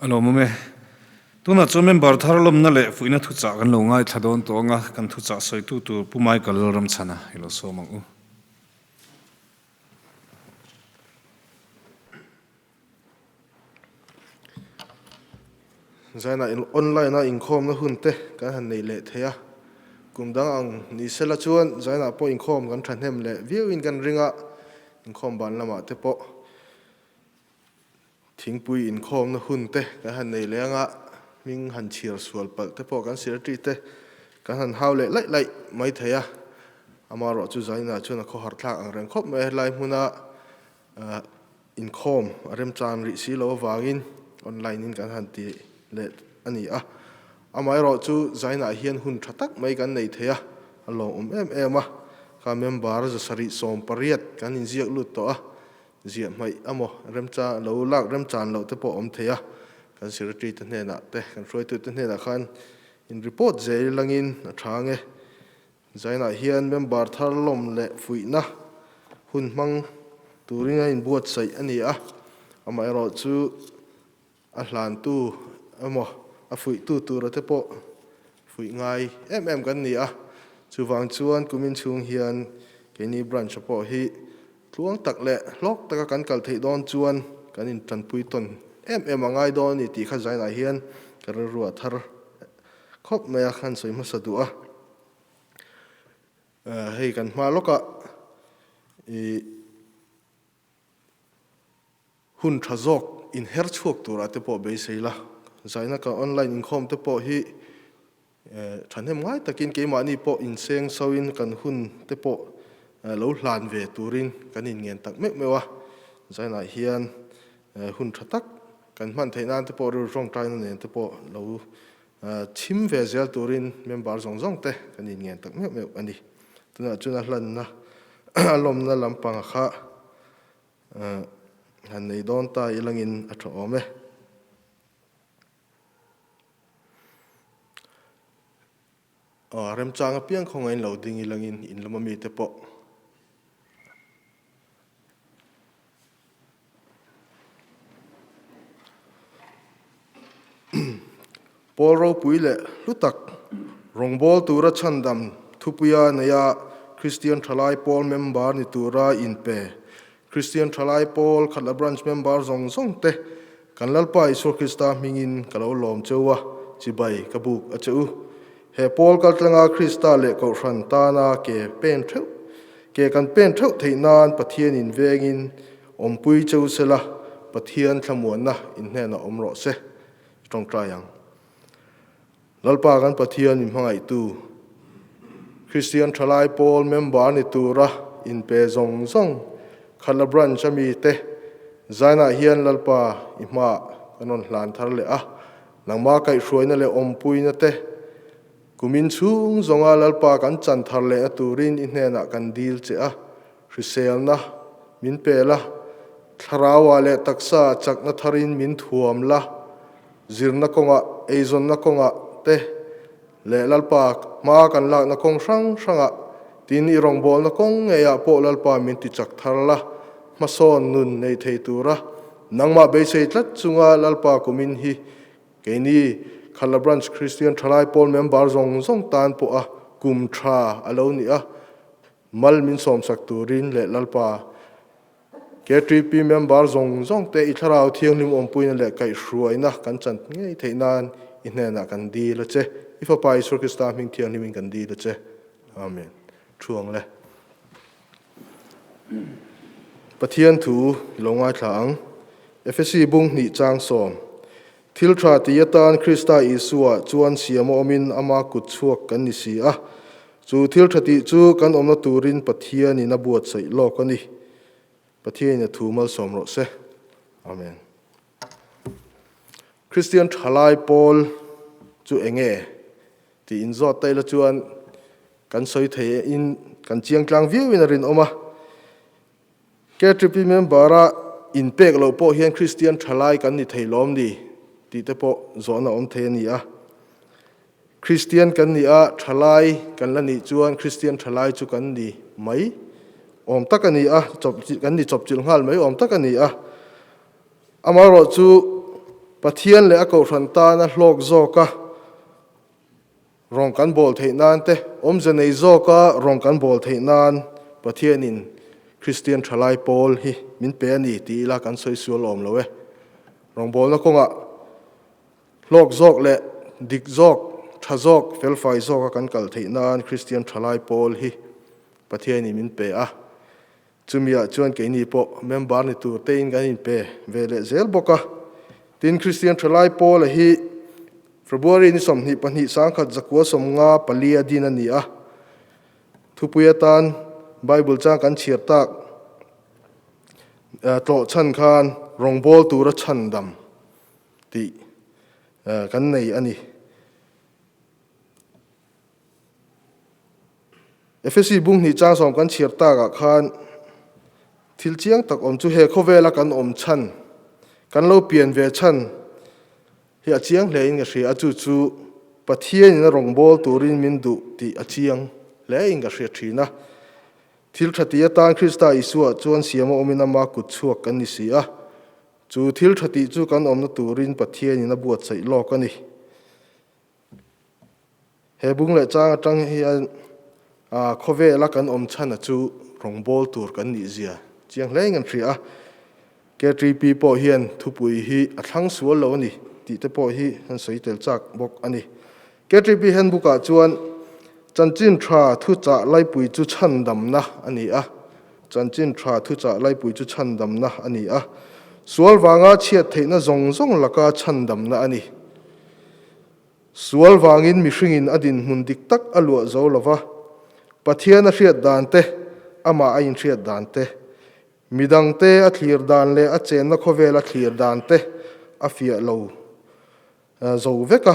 A lawmawm e. Tunah chuan member thar lawmna leh fuihna thuchah kan lo ngaithla dawn tawh ang a, kan thuchah sawitu tur Pu Michael Lalramchhana i lo sawm ang u. Zainah online a inkhawmna hun te kan han nei leh thei a, kum dang ang ni sela chuan zainah pawh inkhawm kan thahnem leh viauin kan ring a, inkhawm ban lamah te pawh Thingpui inkhawmna hun te kan han nei leh anga hming han chhiar sual palh te pawh kan secretary te kan han hau leh laih laih mai thei a, amaherawh chu zaninah chuan a khawhar thlak ang reng khawp mai a, helai hmuna inkhawm a remchan rih si loh avangin online in kan han ti leh a ni a, amaherawh chu zaninah hian hun tha tak mai kan nei thei a, a lawmawm em em a, kha member 780 kan inziak lut tawh a. Ziah hmaih amaw remcha lo lak remchan loh te pawh a awm thei a, kan secretary te hnenah te kan hruaitu te hnenah khan in report zel langin a tha ang e. Zainah hian member thar lawm leh fuihna hun hmang turin a inbuatsaih a ni a, amaherawhchu a hlantu emaw a fuihtu tura te pawh fuih ngai em em kan ni a, chuvang chuan kumin chhung hian keini branch pawh hi tluang tak leh hlawk taka kan kal theih dawn chuan kan intanpui tawn em em a ngai dawn a ni tih kha zainah hian ka rilru a thar khawp mai a, kan sawi hmasa duh a. Hei kan hma lawkah ih. Hun tha zawk inher chhuak turah te pawh beisei la, zaina kan online inkhawm te pawh hi thahnem ngai takin keimahni pawh inseng soin kan hun te pawh lo hlan ve turin kan inngen tak meuh meuh a, zainah hian hun tha tak kan hman theih nan te pawh rilru tawngtaina nen te pawh lo chhim ve zel turin member zawng zawng te kan inngen tak meuh meuh a ni. Tunah chuan a hlanna a lawmna lampang kha Han nei dawn ta ilangin a tha awm e. Aw, remchang apiang khawngain lo ding ilangin in lama mite pawh. Pawl ropui leh hlu tak, rawngbâwl tura chhandam thupuia neia Kristian Thalai Pawl member ni tura inpe Kristian Thalai Pawl Khatla Branch member zawng zawng te kan Lalpa Isua Krista hmingin ka lo lawm che u a, chibai ka buk a che u. He pawl kaltlanga Krista leh Kohhran tana ke pen theuh ke kan pen theuh theih nan Pathianin vengin awmpui che u sela, Pathian thlamuanna inhnenah awm rawh se. I tawngtai ang. Lalpa kan Pathian min hmangaihtu, Kristian Thalai Pawl member ni tura inpe zawng zawng Khatla Branch a mite Zainah hian Lalpa i hmaah kan rawn hlan thar leh a, nangmah kaihhruaina leh awmpuina te kumin chhung zawnga Lalpa kan chan thar lehna turin i hnenah kan dil che a, hriselna min pe la, thlarauah leh taksa chakna tharin min thuam la, zirna kawngah, eizawnna kawngah te leh Lalpa hma kan lakna kawng hrang hrangah tin i rawngbawlna kawng ngeiah pawh Lalpa min ti chak thar la, hmasawn nun nei thei tura nangmah beisei tlat chunga Lalpa kumin hi keini Khala Branch Kristian Thalai Pawl member zawng zawng tan pawha kum tha a lo ni a, mal min sawmsak turin leh Lalpa KTP member zawng zawng te i thlarau thianghlim awmpuina leh kaihhruaina kan chan ngei theih nan i hnenah kan dil a che. I Fapa Isua Krista hming thianghlimin kan dil a che. Amen. Thu ang le. Pathian thu i lo ngaithla ang. Efesi bung hnih chang sawm. Thil tha ti atan Krista Isua chuan siam a awmin ama kut chhuak kan ni si a. Chu thil tha tih chu kan awmna turin Pathianin a buatsaih lawk a ni. Pathianin a thu malsawm rawh se. Amen. Kristian thalai pawl chu enge tih inzawt ta ila chuan kan sawi thei in kan chiang tlang viau in a rinawm a. KTP member-a inpek loh pawh hian Kristian thalai kan ni thei lawm ni tih te pawh zawhna awm thei a ni a. Kristian kan ni a, thalai kan la nih chuan Kristian thalai chu kan ni mai awm tak a ni a, kan ni chawpchilh nghal mai awm tak a ni a. Amaherawhchu Pathian leh a Kohhran tana hlawk zawka Rawng kan bawl theih nan te, awmze nei zawka rawng kan bawl theih nan Pathianin Kristian thalai pawl hi min pe a ni ti ila kan sawi sual awm lo e. Rawngbawlna kawngah hlawk zawk leh dik zawk, tha zawk, felfai zawka kan kal theih nan Kristian thalai pawl hi Pathianin min pe a. Chumiah chuan keini pawh member ni tur tein kan inpe ve leh zel bawk a. Tin, Kristian Thalai Pawla hi February ni 22 1954 a din a ni a. Thupui atan Bible chang kan chhiar tak tlawh chhan khan rawngbâwl tura chhandam tih kan nei a ni. Efesi bung hnih chang sawm kan chhiar takah khan thil chiang tak awm chu he khawvela kan awm chhan, kan lo pian ve chhan hi a chiang hle in ka hria a, chu chu Pathianin a rawngbâwl turin min duh tih a chiang hle in ka hria thin a. Thil tha ti atan Krista Isua chuan siam a awmin ama kut chhuak kan ni si a, chu thil tha tih chu kan awmna turin Pathianin a buatsaih lawk a ni. He bung leh chang atang hian khawvela kan awm chhana chu rawngbâwl tur kan nih zia chiang hle in kan hria a. KTP pawh hian thupui hi a thlang sual lo a ni tih te pawh hi an sawi tel chak bawk a ni. KTP handbook-ah chuan chanchin tha thuchah laipui chu chhandamna a ni a, chanchin tha thuchah laipui chu chhandamna a ni a, sual vanga chhiat theihna zawng zawng laka chhandamna a ni. Sual vangin mihringin a dinhmun dik tak a luah zo lo va, Pathian a hriat dan te, amah a inhriat dan te, midangte a thlir dan leh a chenna khawvel a thlir dan te a fiah lo zo vek a.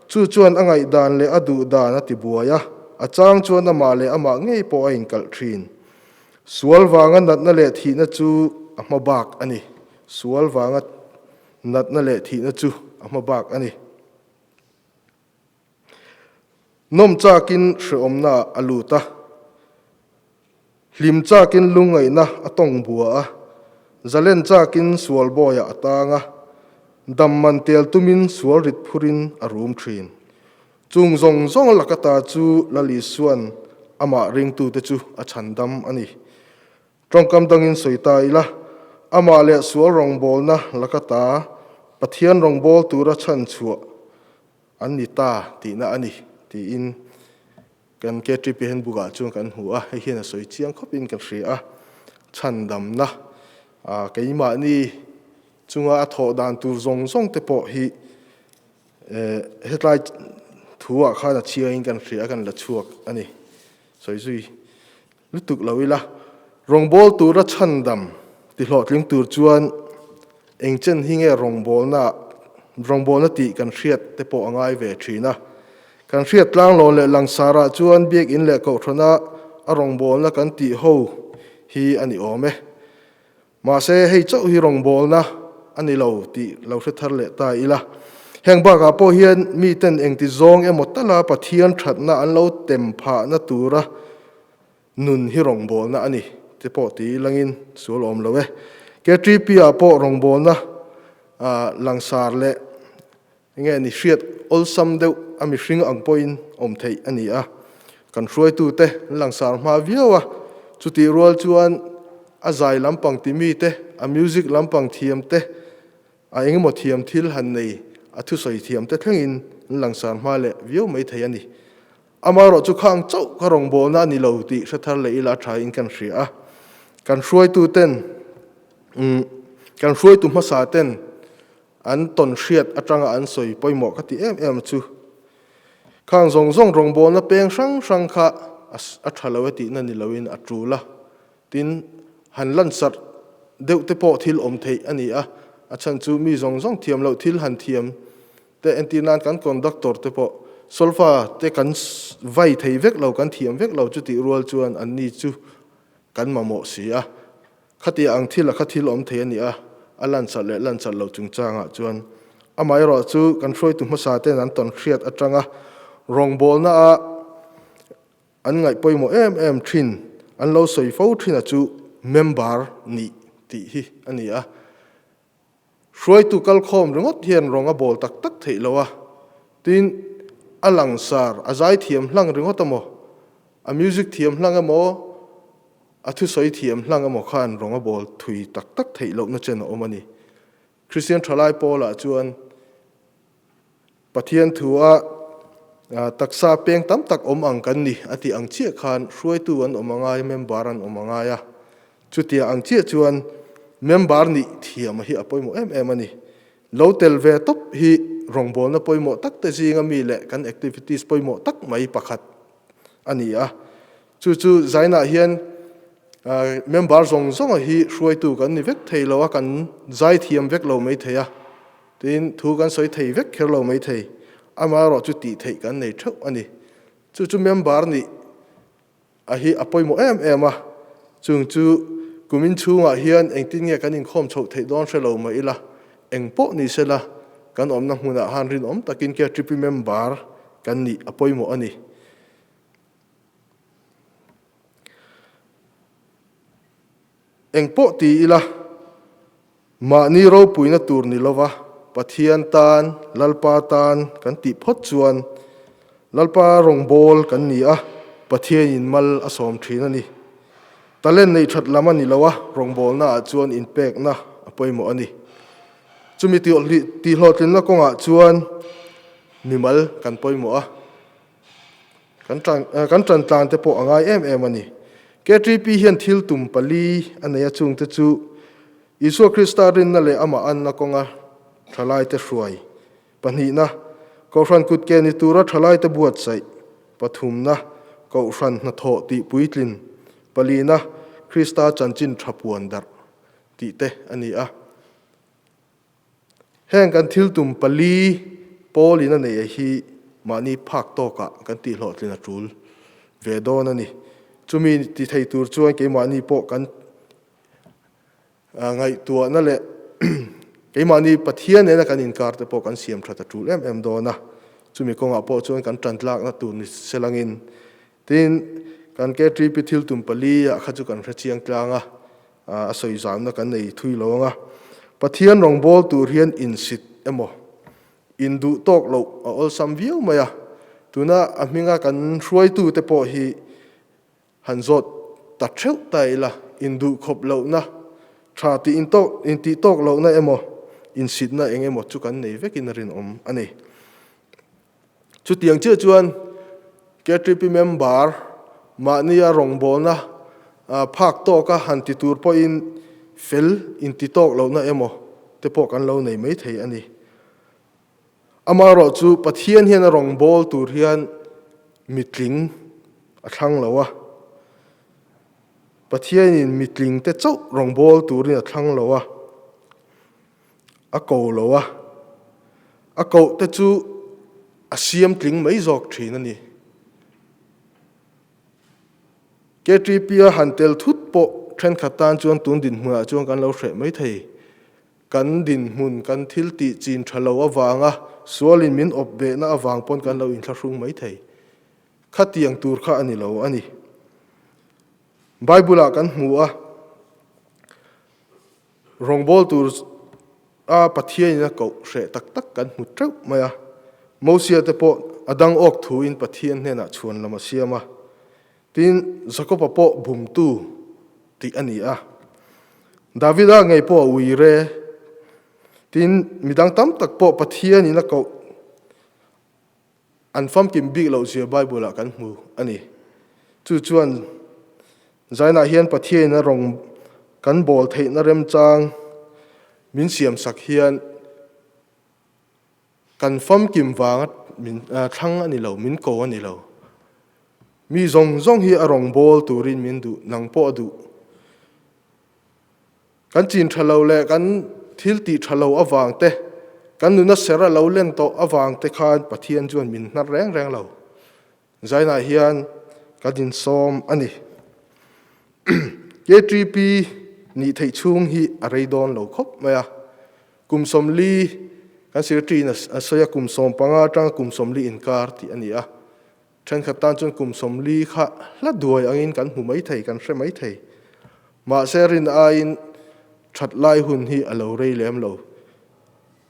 Chu chuan a ngaihdan leh a duh dan a tibuai a, a chang chuan amah leh amah ngei pawh a inkalh thin. Sual vanga natna leh thihna chu a hma bak a ni. Sual vanga Natna leh thihna chu a hma bak a ni. Nawm chakin hrehawmna ah a lut a, hlim chakin lungngaihna a tawng bua a, zalen chakin sual bawiah a tang a, dam man tel tumin sual rit phurin a rum thin. Chung zawng zawng laka ta chu Lal Isua'n amah ringtute chu a chhandam a ni. Tawngkam dangin sawi ta ila, amah leh sual rawngbawlna laka ta Pathian rawngbâwl tura chhan chhuah an ni ta tihna a ni, tiin kan KTP handbook-ah chuan kan hmu a, hei hian a sawi chiang khawpin kan hria a, chhandamna keimahni chunga a thawh dan tur zawng zawng te pawh hi hetlai thu-ah khan a chiangin kan hria a, kan la chhuak a ni, sawi zui. Lutuk lo ila, rawngbâwl tura chhandam ti hlawhtling tur chuan Eng chen hi nge rawngbawlna rawngbawlna tih kan hriat te pawh a ngai ve thin a. Kan hriat tlanglawn leh langsarah chuan biakinn leh kohhrana a rawngbawlna kan tih ho hi a ni awm e. Mahse, hei chauh hi rawngbawlna a ni lo tih lo hre thar leh ta ila. Heng bakah pawh hian miten engti zawng emaw tala Pathian thatna an lo tem phahna tura nun hi rawngbawlna a ni te pawh ti ilangin sual awm lo e. KTP-ah pawh rawngbawlna langsar leh Enge ni hriat awlsam deuh a mihring ang pawhin awm theih a ni a, kan hruaitute an langsar hma viau a, chutih rual chuan a zai lampang ti mite, a music lampang thiam te, a engemaw thiam thil han nei a thusawi thiam te thlengin an langsar hma leh viau mai thei a ni. Amaherawh chu khang chauh ka rawngbawlna a ni lo tih hre thar leh ila tha in kan hria a, kan hruaituten, kan hruaitu hmasa ten An tawn hriat atanga an sawi pawimawh ka ti em em chu. Khang zawng zawng rawngbawlna peng hrang hrang kha a tha lo e tihna ni loin a tul a. Tin, han lansarh deuh te pawh thil awm theih a ni a, a chhan chu mi zawng zawng thiam loh thil han thiam te entir nan kan conductor te pawh solfa te kan vai thei vek lo, kan thiam vek lo chutih rual chuan anni chu kan mamawh si a. Khatia ang thil a kha thil awm thei a ni a, a lanchalh leh lanchalh loh chungchangah chuan. Amaherawh chu kan hruaitu hmasa ten an tawn hriat atanga rawngbawlna a an ngaih pawimawh em em thin, an lo sawi fo thin a chu member nih tih hi a ni a. Hruaitu kalkhawm ringawt hian rawng a bawl tak tak theih lo a, tin, a langsar, a zaithiam hlang ringawt emaw, a music thiam hlang emaw, a thusawi thiam hlang emaw khan rawng a bawl thui tak tak theih lohna chen a awm a ni. Kristian thalai pawlah chuan Pathian thu a taksa peng tam tak awm ang kan ni a tih ang chiah khan hruaitu an awm a ngai, member an awm a ngai a. Chutia ang chiah chuan member nih thiam hi a pawimawh em em a ni. Lo tel ve tawp hi rawngbawlna pawimawh tak te zinga mi leh kan activities pawimawh tak mai pakhat a ni a. Chu chu zainah hian member zawng zawnga hi hruaitu kan ni vek thei lo a, kan zai thiam vek lo mai thei a. Tin, thu kan sawi thei vek kher lo mai thei. Amaherawh chu tih theih kan nei theuh a ni. Chu chu member nih a hi a pawimawh em em a. Chung chu kumin chhungah hian engtin nge kan inkhawm chhoh theih dawn hre lo mah ila, eng pawh ni sela kan awmna hmunah han rinawm takin KTP member kan nih a pawimawh a ni. Eng pawh ti ila, mahni ropuina tur ni lova Pathian tan, Lalpa tan kan tih phawt chuan Lalpa rawngbâwl kan ni a, Pathianin mal a sâwm ṭhîn a ni. Talent neih ṭhat lam a ni lo a, rawngbâwlnaah chuan inpêkna a pawimawh a ni. Chumi tihhlawhtlinna kawngah chuan mimal kan pawimawh a. Kan kan ṭan tlan te pawh a ngai em em a ni. KTP hian thil tum pali a nei a chungte chu Isua Krista rinna leh amah anna kawnga ṭhalaite hruai, pahnihna, Kohhran kutke ni tura ṭhalaite buatsaih, pathumna, Kohhran hnathawh tih puitlin, palina, Krista chanchin ṭha puan darh tih te a ni a. Heng kan thil tum pali pawlin a neih hi mahni phak tawkah kan tihhlawhtlin a tul ve dawn a ni. Chumi ti thei tur chuan keimahni pawh kan ngaihtuahna leh keimahni Pathian nena kan inkar te pawh kan siam that a tul em em dawn a. Chumi kawngah pawh chuan kan tan tlakna tur ni selangin tin kan KTP thil tum pali ah kha chu kan hre chiang tlang a. A sawi zamna kan nei thui lo ang a, Pathian rawngbâwl tur hian insit emaw, induh tâwk loh a awlsam viau mai a. Tuna a hminga kan hruaitute pawh hi han zawt ta theuh ta ila, induh khawp lohna, tha tih intih tâwk lohna emaw, insitna eng emaw chu kan nei vekin a rinawm a ni. Chutiang chiah chuan KTP member mahnia rawngbawlna phak tawka han ti tur pawhin fel inti tawk lohna emaw te pawh kan lo nei mai thei a ni. Amaherawh chu Pathian hian a rawngbâwl tur hian mitling a thlang lo a. Pathianin mitling te chauh rawngbâwl turin a thlang lo a. A ko lo a, a koh te chu a siam tling mai zawk thin a ni. KTP-a han tel thut pawh thenkhat tan chuan tun dinhmunah chuan kan lo hreh mai thei. Kan dinhmun, kan thil tih chin tha lo avanga sualin min awp behna avang pawn kan lo inthlahrung mai thei. Khatiang tur kha a ni lo a ni. Bible-ah kan hmu a, Rawngbâwl tur a Pathianin a koh hreh tak tak kan hmu teuh mai a. Mosia te pawh a dang awk thuin Pathian hnenah chhuan lam a siam a. Tin, Jakoba pawh bumtu tih a ni a. Davida ngei pawh a ui re. Tin, midang tam tak pawh Pathianin a koh an famkim bik loh zia Bible-ah kan hmu a ni. Chu chuan Zainah hian Pathianin a rawng kan bawl theihna remchang min siamsak hian kan famkim vanga min thlang a ni lo, min ko a ni lo. Mi zawng zawng hi a rawng bawl turin min duh, nang pawh a duh. Kan chin tha lo leh kan thil tih tha lo avang te, kan nuna ser a lo len tawh avang te khan Pathian chuan min hnar reng reng lo. Zainah hian kan insawm a ni. KTP nih theih chhung hi a rei dawn lo khawp mai a. Kum 40 kan secretary in a sawi a, kum 15 atanga kum 40 inkar tih a ni a. Thenkhat tan chuan kum 40 kha hla duai angin kan hmu mai thei, kan hre mai thei. Mahse rin aiin that lai hun hi a lo rei lem lo.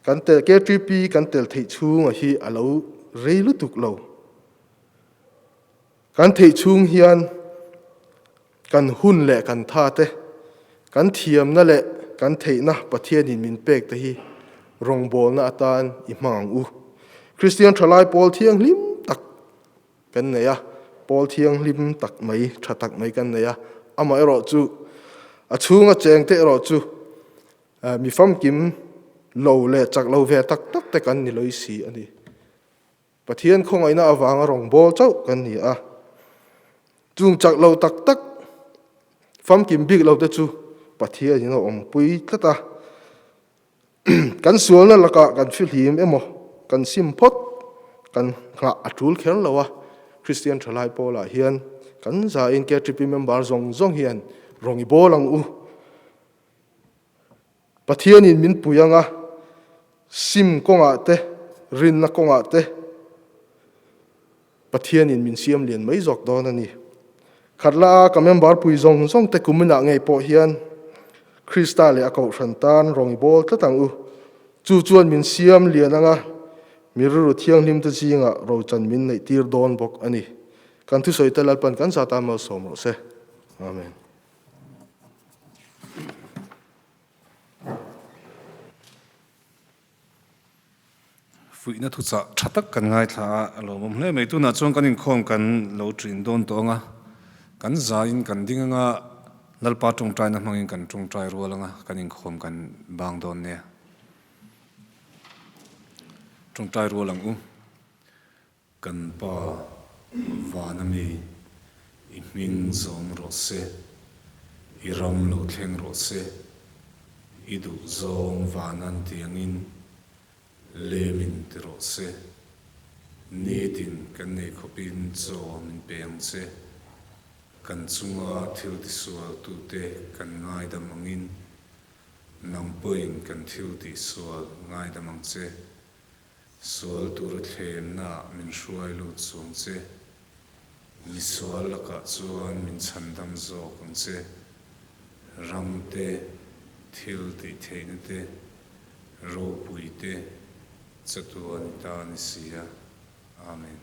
Kan tel KTP kan tel theih chhunga hi a lo rei lutuk lo. Kan theih chhung hian kan hun leh kan tha te, kan thiamna leh kan theihna Pathianin min pek te hi rawngbawlna atan i hmang ang u. Kristian thalai pawl thianghlim tak kan nei a, pawl thianghlim tak mai, tha tak mai kan nei a. Amaherawh chu a chhunga chengte erawh chu mi famkim lo leh chak lo ve tak tak te kan ni lawih si a ni. Pathian khawngaihna avanga rawngbâwl chauh kan ni a. Chung chak lo tak tak, famkim bik lo te chu Pathianin a awmpui tlat a. Kan sualna lakah kan fihlim emaw, kan sim phawt, kan nghah a tul kher lo a. Kristian thalai pawlah hian kan zain KTP member zawng zawng hian rawn i bawl ang u. Pathianin min pui anga sim kawngah te, rinna kawngah te Pathianin min siam lian mai zawk dawn a ni. Khatla a ka member pui zawng zawng te kuminah ngei pawh hian Krista leh a Kohhran tan rawn i bawl tlat ang u. Chu chuan min siam lian anga mi rilru thianghlim te zingah rochan min neih tir dawn bawk a ni. Kan thusawi te Lalpan kan zat a malsawm rawh se. Amen. Fuihna thuchah tha tak kan ngaithla a, a lawmawm hle mai. Tunah chuan kan inkhawm kan lo thin dawn tawh ang a, kan zaiin kan ding ang a, Lalpa tawngtaina hmangin kan tawngtai rual ang a, kan inkhawm kan bang dawn nia. Tawngtai rual ang u. Kan Pa, vana mi, i hming zawm rawh se, i ram lo thleng rawh se, i duh zawng vanan tiangin lemin ti rawh se, nitin kan nei khawpin chaw min pe ang che, kan chunga thil tisual tute kan ngaidam angin nang pawhin kan thil tihsual ngaidam ang che. Sual tura thlemnaah min hruai lut chuang che, mi sual lakah chuan min chhandam zawk ang che. Ram te, thil tih theihna te, ropui te, chatuan i ta a ni si a. Amen.